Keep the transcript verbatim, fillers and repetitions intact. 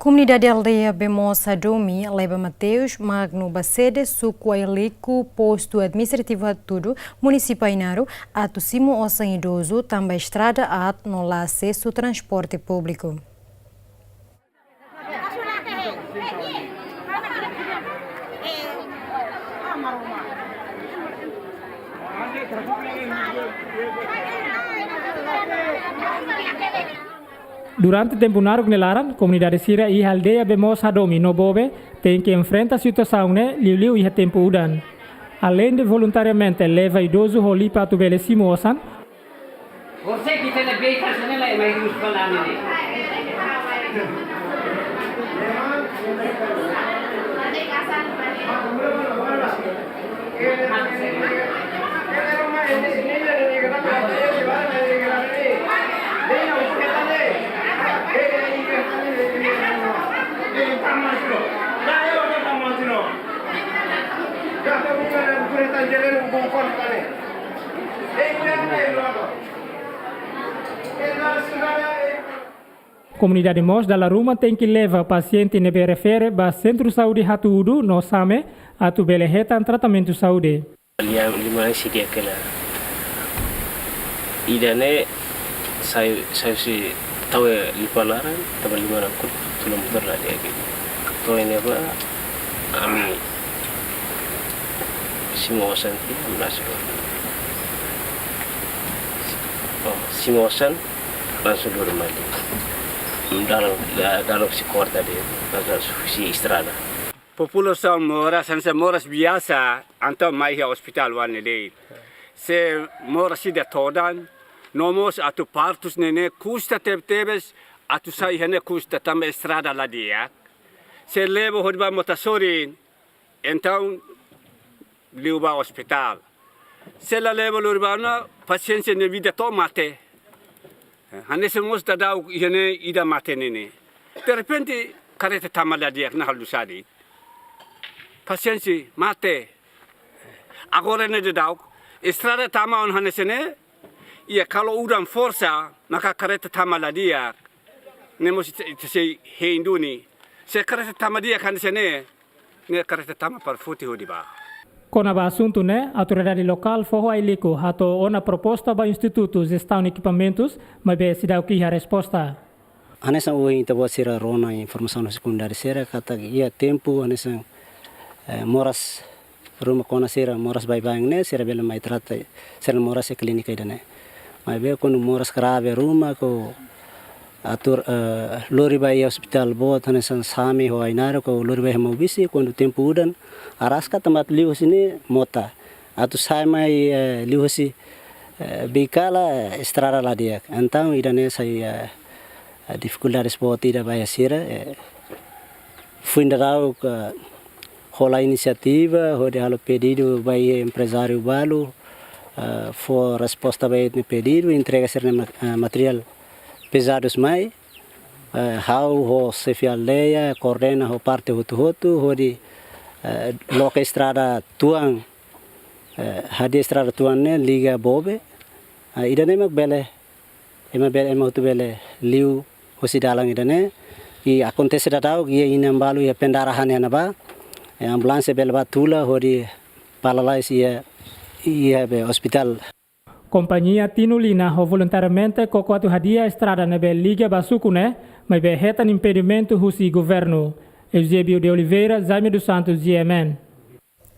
Komunidade aldeia Bemós Hadomi leba Mateus Magno ba sede suku Ailiku, postu administrativu Hatudu, munisípiu Ainaro, atu simu osan idozu tanba estrada aat no la asesu transporte públiku. Durante tempu naruk nia laran, komunidade sira iha aldeia Bemós Hadomi no Bobe tenke enfrenta situasaun ne'e liuliu iha tempu udan. Aleinde voluntariamente leva idozu ho lipa atu bele simu osan, Komunidade mós dala ruma tenke leva pasiente ne'ebé refere ba Sentru Saúde Hatudu no Same atu bele hetan tratamentu saúde. Lian lima si dia kela. Ida-ne'e sai, sai husi tau lipa laran, tanba lima nang kul, tula motor la di'ak. To'o ne'ebá, ami simu osan tiha, ami langsung. Oh, simu osan, langsung dua rumah dia. Dalam, da-, dalam si korta dia, langsung si estrada. Populasaun moras, hanesan moras biasa, entaun mai iha ospitál oan ne'e de'it. Se moras ida todan, no mós atu partus ne'e ne'e kusta tebetebes, atu sai iha ne'e kusta tanba estrada la di'ak. Se leba hodi ba mota sorin, entaun liu ba ospitál. Se la leba lori ba ona, pasiente nia vida to'o mate. Hanesan mós daudaun iha ne'e ida mate ne'e ne'e. Derrepente, karreta tama la di'ak iha halo dusadi. Pasiente mate. Agora ne'e daudaun, estrada tama ona hanesan ne'e, i kalau udan forsa, maka karreta tama la di'ak. Ne'e mós ita, ita sei hein duni. Se karreta tama di'ak hanesan ne'e, ne'e karreta tama para foti hodi ba. Kona-ba asuntu ne'e, autoridade lokál foho Ailiku hato'o ona proposta ba Institutu Jestaun Ekipamentus, maibé seidauk iha resposta. Hanesan ohin ita-boot sira rona informasaun husi komunidade sira katak iha tempu hanesan, eh, moras ruma kona sira moras baibain ne'e, sira bele mai trata sira moras iha klínika ida-ne'e. Maibé kuandu moras grave ruma, kuandu atu, eh, lori ba iha ospitál boot hanesan Same ho Ainaro, kuandu lori ba iha Maubisse, kuandu tempu udan, araska tanba atu liu husi ne'e mota. Atu sai mai, eh, liu husi, eh, Beikala, eh, estrada la di'ak. Entaun, ida-ne'e sai, eh, eh, difikuldade boot ida ba iha sira, eh, foin daudauk, eh, hola inisiativa, hodi halo pedidu ba iha emprezáriu balu, eh, fó resposta ba ita-nia pedidu, entrega sira-nia ma-, eh, materiál pezadus mai, eh, ha'u ho xefe aldeia, koordena ho parte hotu-hotu, hodi, eh, loke estrada tuan, eh, hadi'a estrada tuan ne'e liga Bobe, eh, ida-ne'e mak bele, ema bele, ema hotu bele liu husi dalan ida-ne'e. I akontese daudauk iha inan balu iha pendarahan iha ne'ebá. I ambulánsia bele ba tula hodi paralaiza iha, iha be ospitál. Kompañia Tino Lina ho voluntariamente koko atu hadi'a estrada ne'ebé liga ba suku ne'e, maibé hetan impedimentu husi governu. Eusébio de Oliveira, Jaime dos Santos, G M N.